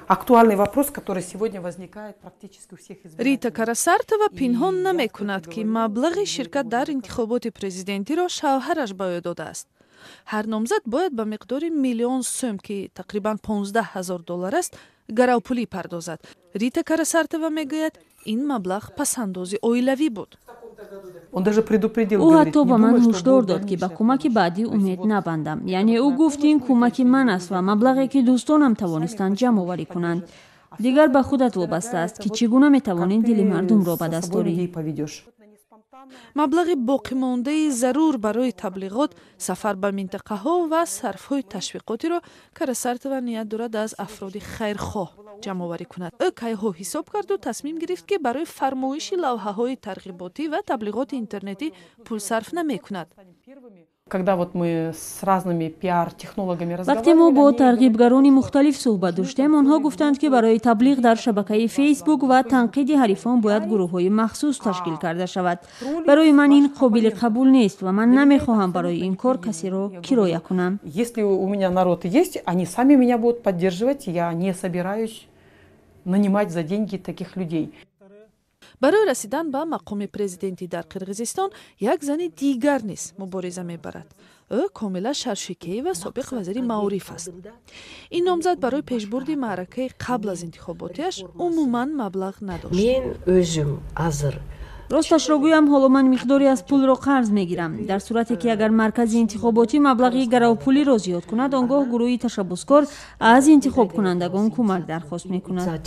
Актуальный вопрос, который сегодня возникает практически у всех избирателей. Рита Карасартова пинҳон намекунад, ки маблағи ширкат дар интихоботи президентиро шавҳараш ба ӯ додааст. Ҳар номзад бояд ба миқдори 1 000 000 сӯм, ки тақрибан 15 ҳазор доллар аст, гаравпулӣ пардозад. Рита Карасартова мегӯяд, ин маблағ пасандози оилавӣ буд. Он даже предупредил. Ӯ ҳатто ба ман ҳушдор дод, ки ба кӯмаки баъдӣ умед набандам. Яъне ӯ гуфт, ин кӯмаки ман аст ва маблағе, ки дӯстонам тавонистанд ҷамъоварӣ кунанд. Дигар ба худат вобаста аст, ки чӣ гуна метавонӣ дили мардумро ба даст орӣ. Маблағи боқимондаи зарур барои таблиғот, сафар ба минтақаҳо ва сарфҳои ташвиқотиро Карасартова ният дорад аз афроди хайрхоҳ ҷамъоварӣ кунад. Ӯ кайҳо ҳисоб карду тасмим гирифт, ки барои фармоиши лавҳаҳои тарғиботӣ ва таблиғоти интернетӣ пул сарф намекунад. Когда вот мы с разными пиар-технологами Вақте мо бо тарғибгарони мухталиф суҳбат доштем, онҳо гуфтанд, ки барои таблиғ дар шабакаи Фейсбук ва танқиди ҳарифон бояд гурӯҳҳои махсус ташкил карда шавад. Барои ман ин қобили қабул нест ва ман намехоҳам барои ин кор касеро кироя кунам. Если у меня народ есть, они сами меня будут поддерживать. Я не собираюсь нанимать за деньги таких людей. Барои расидан ба мақоми президентӣ дар Қирғизистон як зани дигар низ мубориза мебарад. Ӯ Комила Шаршикеева, собиқ вазири маориф аст. Ин номзад барои пешбурди маъракаи қабл аз интихоботиаш умуман маблағ надошт. Мен өзүм азыр Росташро гӯям, ҳоло ман миқдоре аз пулро қарз мегирам. Дар сурате ки агар маркази интихоботӣ маблағи гаравпулиро зиёд кунад, он гоҳ гурӯҳи ташаббускор аз интихобкунандагон кӯмак дархост мекунад.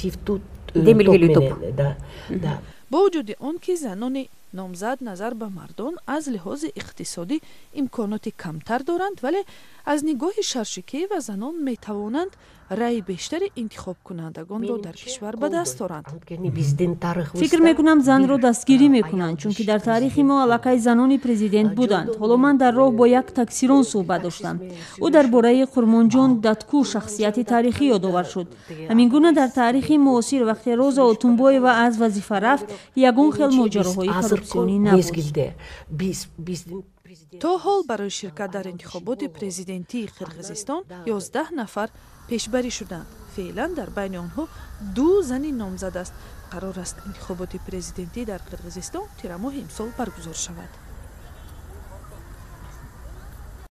Бо вуҷуди он ки занони номзад назар ба мардон аз лиҳози иқтисодӣ имконоти камтар доранд, вале аз нигоҳи Шаршикеева занон метавонанд раъи бештари интихобкунандагонро дар кишвар ба даст оранд. Фикр мекунам, занро дастгирӣ мекунанд, чунки дар таърихи мо аллакай занони президент буданд. Ҳоло ман дар роҳ бо як таксирон суҳбат доштам. Ӯ дар бораи Қурмонҷон Датку, шахсияти таърихӣ, ёдовар шуд. Ҳамин гуна дар таърихи муосир, вақте Роза Отунбоева аз вазифа рафт, ягон хел моҷароҳои коррупсионӣ набуд. То ҳол барои ширкат дар интихоботи президентии Қирғизистон 11 нафар пешбарӣ шуданд. Феълан дар байни онҳо ду зани номзад аст. Қарор аст, интихоботи президентӣ дар Қирғизистон тирамоҳи имсол баргузор шавад.